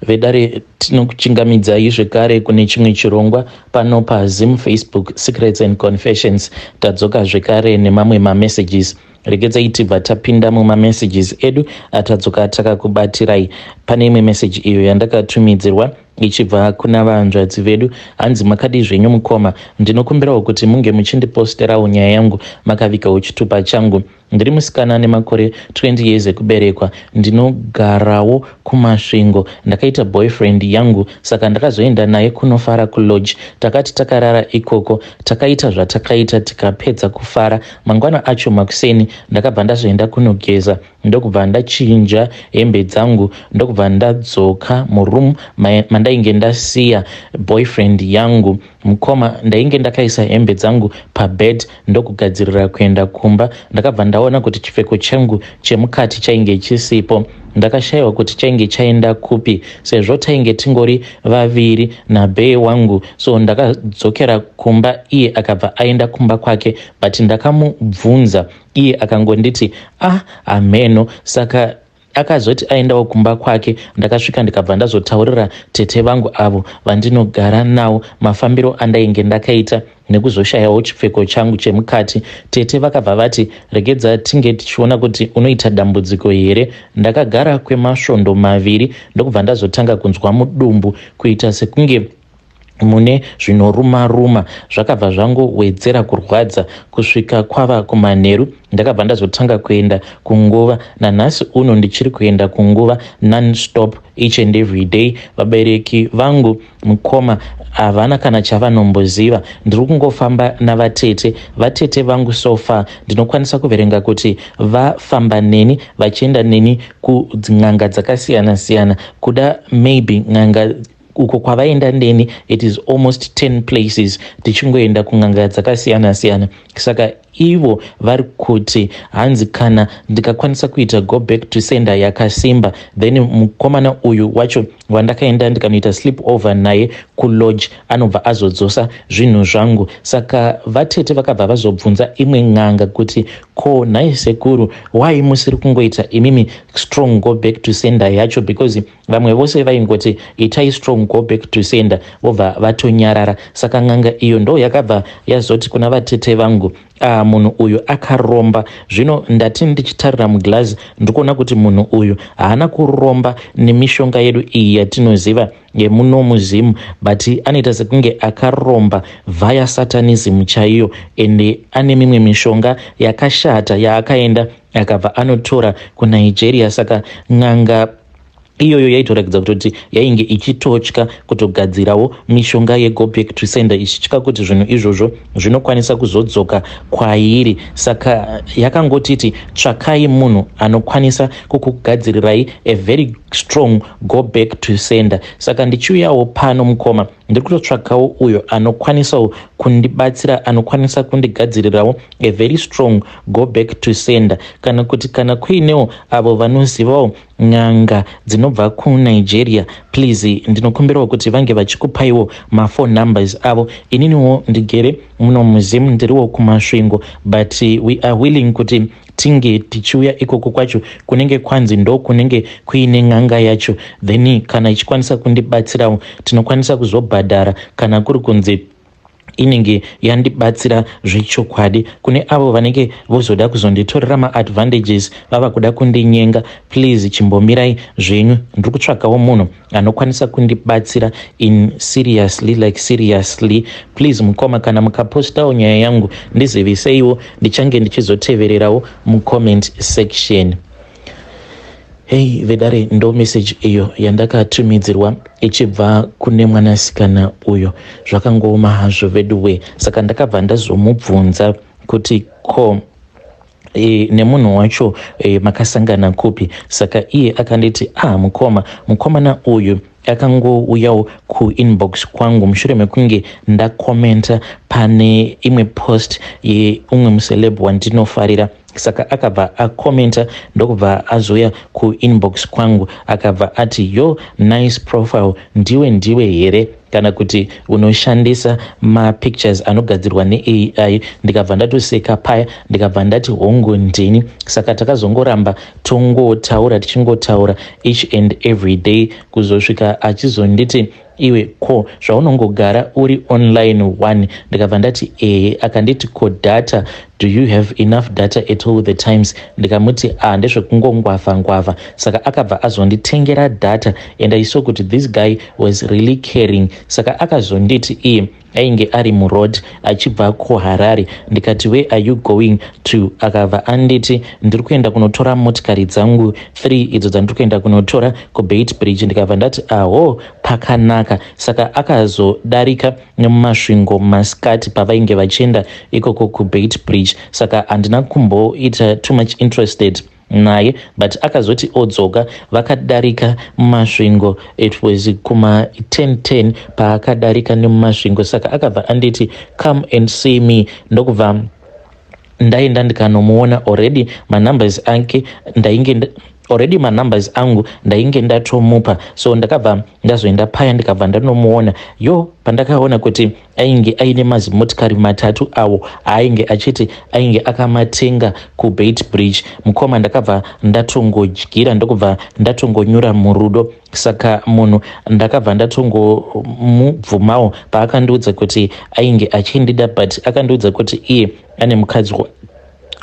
Vedare, tinokuchingamidzai zvekare kune chimwe chirongwa pano paZim Facebook Secrets and Confessions. Tadzoka zvekare nemamwe mamessages. Regedzai tibva tapinda mumamessages edu atadzoka takakubatirai. Pane imwe message iyo yandakatumidzirwa ichibva kuna vanzvadzi vedu. Hanzi, "Makadii zvenyu mukoma? Ndinokumbirawo kuti munge muchindiposterawo nyaya yangu makavigawo chitupa changu. Ndiri musikana nemakore 20 years ekuberekwa, ndinogarawo kuMasvingo. Ndakaita boyfriend yangu, saka ndakazoenda naye kunofara kulodge. Takati takarara ikoko, takaita zvatakaita, tikapedza kufara. Mangwana acho makuseni ndakabva ndazoenda kunogeza, ndokubva ndachinja hembe dzangu, ndokubva ndadzoka muroom mandainge ndasiya boyfriend yangu. Mukoma, ndainge ndakaisa hembe dzangu pabed, ndokugadzirira kuenda kumba. Ndakabva ndaona kuti chipfeko changu chemukati chainge chisipo. Ndakashayiwa kuti chainge chaenda kupi, sezvo tainge tingori vaviri nabae wangu. So ndakadzokera kumba, iye akabva aenda kumba kwake, but ndakamubvunza, iye akangonditi, 'Ah, hameno.' Saka akazoti aendawo kumba kwake. Ndakasvika, ndikabva ndazotaurira tete vangu avo vandinogara navo mafambiro andainge ndakaita nekuzoshayawo chipfeko changu chemukati. Tete vakabva vati, 'Regedza tinge tichiona kuti unoita dambudziko here.' Ndakagara kwemasvondo 2, ndokubva ndazotanga kunzwa mudumbu kuita sekunge mune zvinoruma ruma. Zvakabva zvangowedzera kurwadza kusvika kwava kumanheru. Ndakabva ndazotanga kuenda kunguva. Nanhasi uno ndichiri kuenda kunguva nonstop, each and every day. Vabereki vangu, mukoma, havana kana chavanomboziva. Ndiri kungofamba navatete. Vatete vangu so far ndinokwanisa kuverenga kuti vafamba neni, vachienda neni kudzin'anga dzakasiyana-siyana, kuda maybe n'anga uko kwavaenda neni, it is almost 10 places, tichingoenda kun'anga dzakasiyana-siyana. Saka ivo vari kuti hanzi kana ndikakwanisa kuita go back to sender yakasimba, then mukomana uyu wacho wandakaenda ndikanoita sleep over naye kulodge anobva azodzosa zvinhu zvangu. Saka vatete vakabva vazobvunza imwe n'anga kuti, 'Ko nhai sekuru, wai musiri kungoita imimi strong go back to sender yacho? Because vamwe vose vaingoti itai strong go back to sender, vobva vatonyarara.' Saka n'anga iyo ndo yakabva yazoti kuna vatete vangu, 'Ah, munhu uyu akaromba.' Zvino ndati ndichitarira muglazi, ndiri kuona kuti munhu uyu haana kuromba nemishonga yedu iyi yatinoziva yemuno muZimu, but anoita sekunge akaromba via satanism chaiyo, ende ane mimwe mishonga yakashata yaakaenda akabva anotora kuNigeria." Saka n'anga iyoyo yaitoratidza kutoti yainge ichitotya kutogadzirawo mishonga yego back to sender, ichitya kuti zvinhu izvozvo zvinokwanisa kuzodzoka kwairi. Saka yakangotiti, "Tsvakai munhu anokwanisa kukugadzirirai a very strong go back to sender." Saka ndichiuyawo pano, mukoma, ndiri kutotsvakawo uyo anokwanisawo kundibatsira, anokwanisa kundigadzirirawo a very strong go back to sender, kana kuti kana kuinewo avo vanozivawo n'anga dzinobva kuNigeria, please ndinokumbirawo kuti vange vachikupaiwo maphone numbers avo. Ininiwo ndigere muno muZimu, ndiriwo kuMasvingo, but we are willing kuti tinge tichiuya ikoko kwacho kunenge kwanzi ndo kunenge kuine n'anga yacho. Then kana ichikwanisa kundibatsirawo, tinokwanisa kuzobhadhara kana kuri kunzi inenge yandibatsira zvechokwadi. Kune avo vanenge vozoda kuzonditorera maadvantages, vava kuda kundinyenga, please chimbomirai zvenyu. Ndiri kutsvakawo munhu anokwanisa kundibatsira in seriously, like seriously. Please mukoma, kana mukapostawo nyaya yangu, ndiziviseiwo, ndichange ndichizotevererawo mucomment section. Hei vedare, ndo message iyo yandakatumidzirwa ichibva kune mwanasikana uyo. Zvakangooma hazvo veduwe. Saka ndakabva ndazomubvunza kuti, ko nemunhu wacho makasangana kupi? Saka iye akanditi, "Ah mukoma, mukomana uyu akangouyawo kuinbox kwangu mushure mekunge ndakomenta pane imwe post yeumwe muceleb wandinofarira." Saka akabva akomenta, ndokubva azouya kuinbox kwangu, akabva ati, "Yo, nice profile. Ndiwe ndiwe here kana kuti unoshandisa mapictures anogadzirwa neAI?" Ndikabva ndatoseka paya, ndikabva ndati, "Hongu, ndini." Saka takazongoramba tongotaura, tichingotaura each and every day, kuzosvika achizonditi, "Iwe, ko zvaunongogara uri online one?" Ndikabva ndati, "Ehe." Akanditi, "Ko data, do you have enough data at all the times?" Ndikamuti, "A, ndezvekungongwavha ngwavha." Saka akabva azonditengera data and I saw kuti this guy was really caring. Saka akazonditi iye ainge ari muroad achibva kuHarare. Ndikati, "Where are you going to?" Akabva anditi, "Ndiri kuenda kunotora motikari dzangu 3 idzo dzandiri kuenda kunotora kuBeitbridge." Ndikabva ndati, "Aho, pakanaka." Saka akazodarika nemuMasvingo masikati pavainge vachienda ikoko kuBeitbridge. Saka handina kumboita too much interested naye, but akazoti odzoka vakadarika muMasvingo. It was kuma 10:10 paakadarika nemuMasvingo. Saka akabva anditi, "Come and see me." Ndokubva ndaenda ndikanomuona. Already manumbers ake ndainge, already manumbers angu ndainge ndatomupa. So ndakabva ndazoenda paya, ndikabva ndanomuona. Yo, pandakaona kuti ainge aine mazimotikari matatu awo aainge achiti ainge akamatenga kuBeitbridge, mukoma, ndakabva ndatongodyira, ndokubva ndatongonyura murudo. Saka munhu ndakabva ndatongomubvumawo paakandiudza kuti ainge achindida, but akandiudza kuti iye ane mukadzi,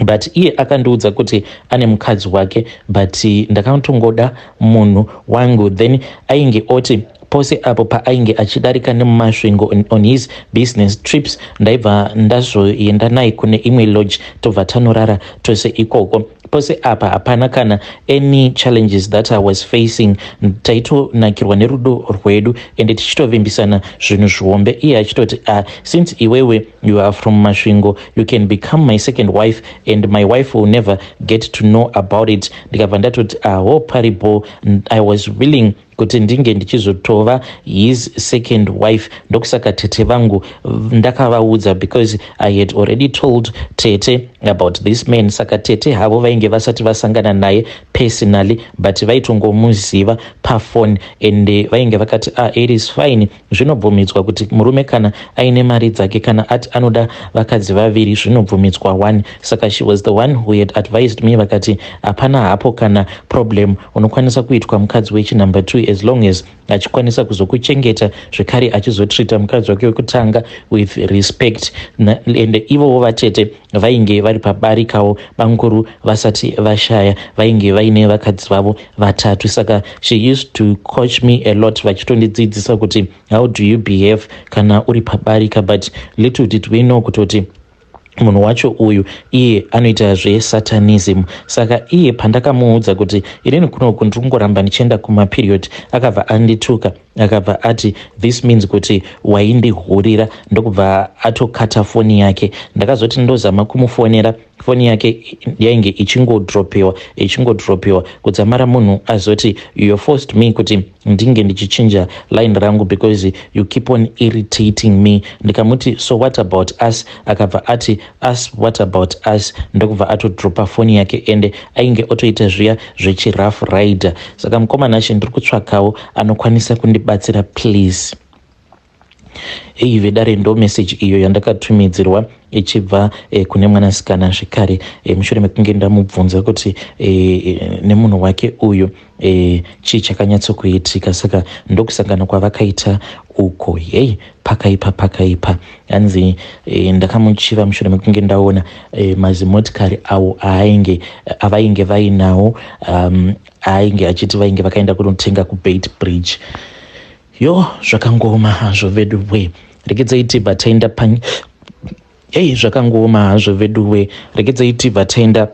but iye akandiudza kuti ane mukadzi wake, but ndakatongoda munhu wangu. Then ainge oti pose apo paainge achidarika nemuMasvingo on his business trips, ndaibva ndazoenda naye kune imwe lodge, tobva tanorara tose ikoko. Pose apa hapana kana any challenges that I was facing. Taitonakirwa nerudo rwedu ende tichitovimbisana zvinhu zvihombe. Iye achitoti, "Since iwewe you are from Masvingo, you can become my second wife and my wife will never get to know about it." Ndikabva ndatoti, "Aho, paripo." I was willing kuti ndinge ndichizotova his second wife. Ndokusaka tete vangu ndakavaudza, because I had already told tete about this man. Saka tete havo vainge vasati vasangana naye personally, but vaitongomuziva pafoni and vainge vakati, "Ah, it is fine. Zvinobvumidzwa kuti murume kana aine mari dzake, kana ati anoda vakadzi vaviri, zvinobvumidzwa one." Saka she was the one who had advised me, vakati hapana hapo kana problem, unokwanisa kuitwa mukadzi wechinumber 2 as long as achikwanisa kuzokuchengeta, zvekare achizotreata mukadzi wake wekutanga with respect. And ivowo vatete vainge vari pabarikawo, banguru vasati vashaya vainge vaine vakadzi vavo vatatu. Saka she used to coach me a lot, vachitondidzidzisa kuti how do you behave kana uri pabarika. But little did we know kutoti munhu wacho uyu iye anoita zvesatanism. Saka iye pandakamuudza kuti inini kunoku ndiri kungoramba ndichienda kumaperiod, akabva andituka, akabva ati, "This means kuti waindihurira." Ndokubva atokata foni yake. Ndakazoti ndozama kumufonera, foni yake yainge ichingodropiwa, ichingodropiwa, kudzamara munhu azoti, "You forced me kuti ndinge ndichichinja line rangu because you keep on irritating me." Ndikamuti, "So what about us?" Akabva ati, "Us? What about us?" Ndokubva atodropa foni yake, ende ainge otoita zviya zvechirough rider. Saka mukomana acho ndiri kutsvakawo anokwanisa kundibatsira, please. Ei vedare, ndo message iyo yandakatumidzirwa ichibva kune mwanasikana zvekare, mushure mekunge ndamubvunza kuti nemunhu wake uyu chii chakanyatsokuitika. Saka ndokusangana kwavakaita uko. Hei, pakaipa, pakaipa. Hanzi ndakamuchiva mushure mekunge ndaona mazimotikari awo aainge avainge vainawo, aainge achiti vainge vakaenda kunotenga kuBeitbridge. Yo, zvakangoma hazvo vedu we. Regedzai tibva taenda pa, ei, zvakangooma hazvo vedu we. Regedzai tibva taenda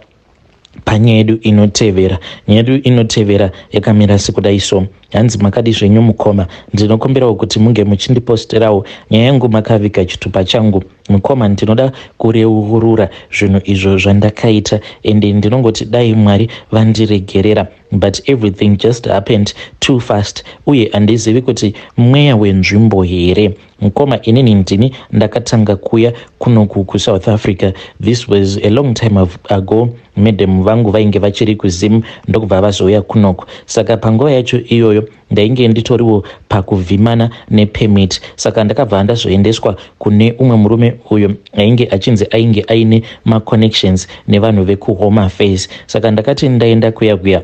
panyaya yedu inotevera. Nyaya yedu inotevera yakamira sekudai so. Hanzi, "Makadi zvenyu mukoma? Ndinokumbirawo kuti munge muchindiposterawo nyaya yangu makaviga chitupa changu. Mukoma, ndinoda kureurura zvinhu izvo zvandakaita, ende ndinongoti dai Mwari vandiregerera, but everything just happened too fast, uye handizivi kuti mweya wenzvimbo here. Mukoma, inini ndini ndakatanga kuya kunoku kuSouth Africa. This was a long time ago. Madam vangu vainge vachiri kuZim, ndokubva vazouya kunoku. Saka panguva yacho iyoyo ndainge nditoriwo pakuvhimana nepermit, saka ndakabva ndazoendeswa kune umwe murume uyo ainge achinzi ainge aine maconnections nevanhu vekuHome Affairs. Saka ndakati ndaenda kuya kuya,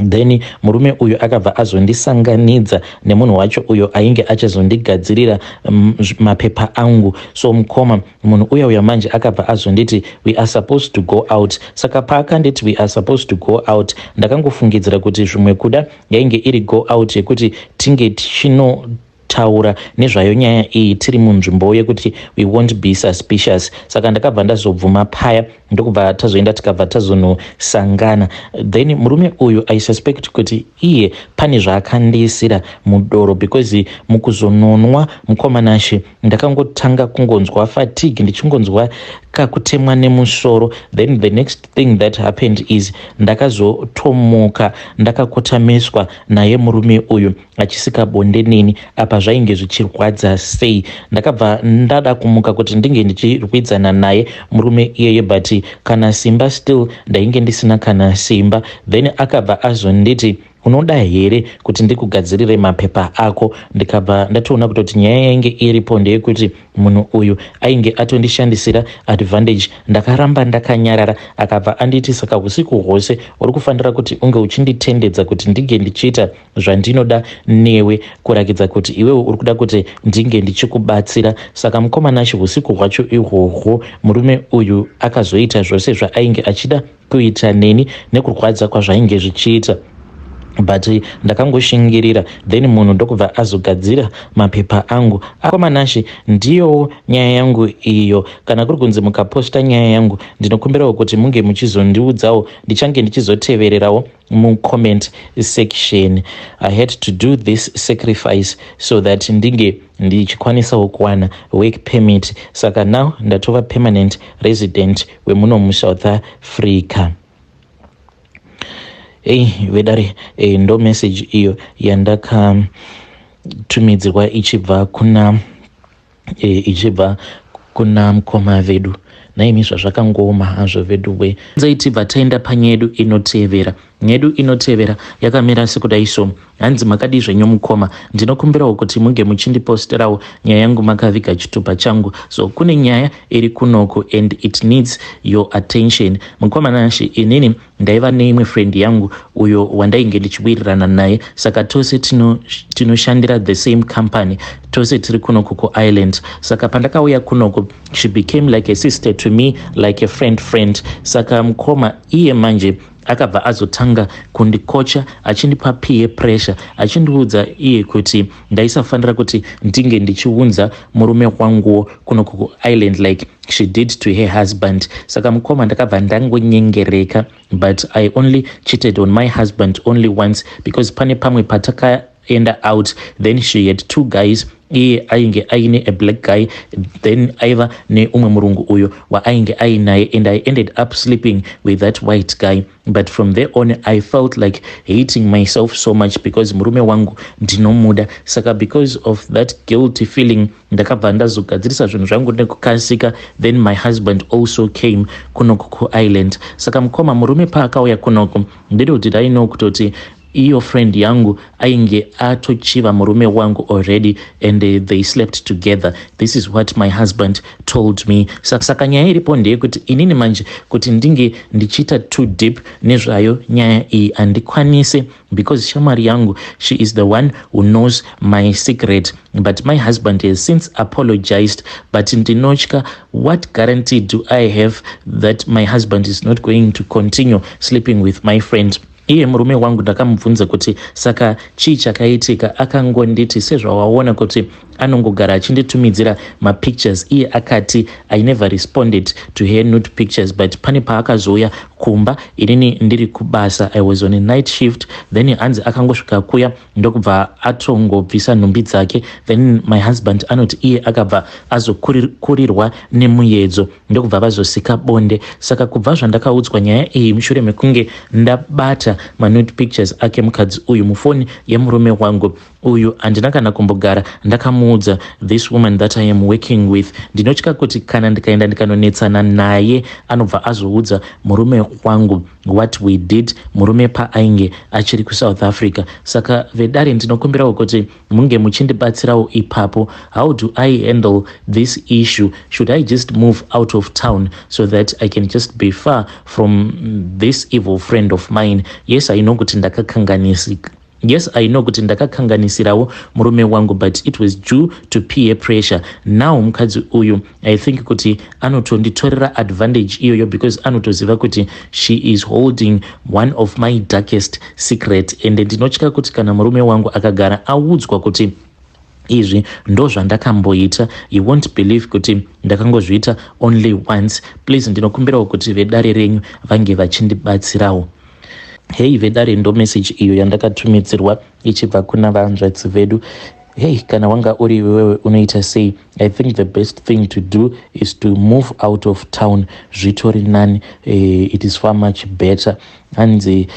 then murume uyu akabva azondisanganidza nemunhu wacho uyo ainge achazondigadzirira mapepa angu. So mukoma, munhu uya uya manje akabva azonditi, "We are supposed to go out." Saka paakanditi, "We are supposed to go out," ndakangofungidzira kuti zvimwe kuda yainge iri go out yekuti tinge tichinotaura nezvayo nyaya iyi tiri munzvimbo yekuti we won't be suspicious. Saka ndakabva ndazobvuma paya, ndokubva tazoenda, tikabva tazonosangana. Then murume uyu, I suspect kuti iye pane zvaakandiisira mudoro, because mukuzononwa, mukoma Nashe, ndakangotanga kungonzwa fatigue, ndichingonzwa kakutemwa nemusoro. Then the next thing that happened is ndakazotomuka ndakakotamiswa naye murume uyu achisika bonde neni. Apa zvainge zvichirwadza sei! Ndakabva ndada kumuka kuti ndinge ndichirwidzana naye murume iyeye, but kana simba still ndainge ndisina kana simba. Then akabva azonditi, "Unoda here kuti ndikugadzirire mapepa ako?" Ndikabva ndatoona kutoti nyaya yainge iripo ndeyekuti munhu uyu ainge atondishandisira advantage. Ndakaramba ndakanyarara. Akabva anditi, "Saka usiku hwose uri kufanira kuti unge uchinditendedza kuti ndinge ndichiita zvandinoda newe, kurakidza kuti iwewe uri kuda kuti ndinge ndichikubatsira." Saka mukoma Nashe, usiku hwacho ihwohwo murume uyu akazoita zvose zvaainge achida kuita neni, nekurwadza kwazvainge zvichiita, but ndakangoshingirira. Then munhu ndokubva azogadzira mapepa angu. Mukoma Nashe, ndiyowo nyaya yangu iyo. Kana kuri kunzi mukaposta nyaya yangu, ndinokumbirawo kuti munge muchizondiudzawo, ndichange ndichizotevererawo mucomment section. I had to do this sacrifice so that ndinge ndichikwanisawo kuwana work permit. Saka now ndatova permanent resident wemuno muSouth Africa. Ei vedare, ndo message iyo yandakatumidzirwa ichibva kuna mukoma vedu. Naimi, zvazvakangooma hazvo vedu we. Nzaitibva taenda panyaya yedu inotevera. Nyaya yedu inotevera yakamira sekudai so. Hanzi, "Makadii zvenyu mukoma? Ndinokumbirawo kuti munge muchindiposterawo nyaya yangu makaviga chitupa changu. So kune nyaya iri kunoko and it needs your attention. Mukoma Nashe, inini ndaiva neimwe friend yangu uyo wandainge ndichiwirirana naye. Saka tose tinoshandira the same company, tose tiri kunoko kuIreland. Saka pandakauya kunoko, she became like a sister to me, like a friend friend. Saka mukoma, iye manje akabva azotanga kundikocha, achindipa peer pressure, achindiudza iye kuti ndaisafanira kuti ndinge ndichiunza murume wanguwo kuno kuIreland like she did to her husband. Saka mukoma, ndakabva ndangonyengereka, but I only cheated on my husband only once, because pane pamwe patakaenda out, then she had two guys. Iye ainge aine a black guy, then aiva neumwe murungu uyo waainge ainaye, and I ended up sleeping with that white guy. But from there on I felt like hating myself so much, because murume wangu ndinomuda. Saka because of that guilty feeling, ndakabva ndazogadzirisa zvinhu zvangu nekukasika. Then my husband also came kunoku kuIreland. Saka mukoma, murume paakauya kunoku, little did I know kutoti iyo friend yangu ainge atochiva murume wangu already and they slept together. This is what my husband told me. Saka nyaya iripo ndeyekuti inini manje kuti ndinge ndichiita too deep nezvayo nyaya iyi handikwanisi, because shamwari yangu, she is the one who knows my secret. But my husband has since apologized, but ndinotya. What guarantee do I have that my husband is not going to continue sleeping with my friend?" Iye murume wangu ndakamubvunza kuti saka chii chakaitika, akangonditi sezvawaona kuti anongogara achinditumidzira mapictures. Iye akati, "I never responded to her nude pictures," but pane paakazouya kumba inini ndiri kubasa. I was on a night shift. Then hanzi akangosvika kuya ndokubva atongobvisa nhumbi dzake. Then my husband anoti iye akabva azokurirwa nemuedzo, ndokubva vazosika bonde. Saka kubva zvandakaudzwa nyaya iyi, mushure mekunge ndabata manude pictures ake mukadzi uyu mufoni yemurume wangu uyu, handina kana kumbogara ndakamuudza this woman that I am working with. Ndinotya kuti kana ndikaenda ndikanonetsana naye, anobva azoudza murume wangu what we did, murume paainge achiri kuSouth Africa. Saka vedare, ndinokumbirawo kuti munge muchindibatsirawo ipapo. How do I handle this issue? Should I just move out of town so that I can just be far from this evil friend of mine? Yes, I know kuti ndakakanganisika. Yes, I know kuti ndakakanganisirawo murume wangu, but it was due to peer pressure. Now mukadzi uyu, I think kuti anotonditorera advantage iyoyo because anotoziva kuti she is holding one of my darkest secret, and ndinotya kuti kana murume wangu akagara audzwa kuti izvi ndo zvandakamboita, he won't believe kuti ndakangozviita only once. Please, ndinokumbirawo kuti vedare renyu vange vachindibatsirawo. Hei vedare, ndo message iyo yandakatumidzirwa ichibva kuna vanzvadzi vedu. Hei, kana wanga uri iwewe, unoita sei? I think the best thing to do is to move out of town. Zvitori nani. It is far much better. Hanzi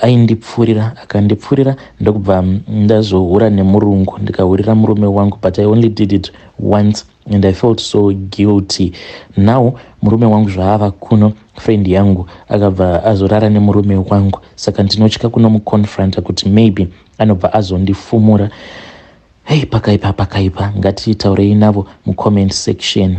aindipfurira, akandipfurira, ndokubva ndazohura nemurungu, ndikahurira murume wangu, but I only did it once and I felt so guilty. Now murume wangu zvaava kuno, friend yangu akabva azorara nemurume wangu, saka ndinotya kunomuconfronta kuti maybe anobva azondifumura. Hei, pakaipa, pakaipa. Ngatitaurei navo mucomment section.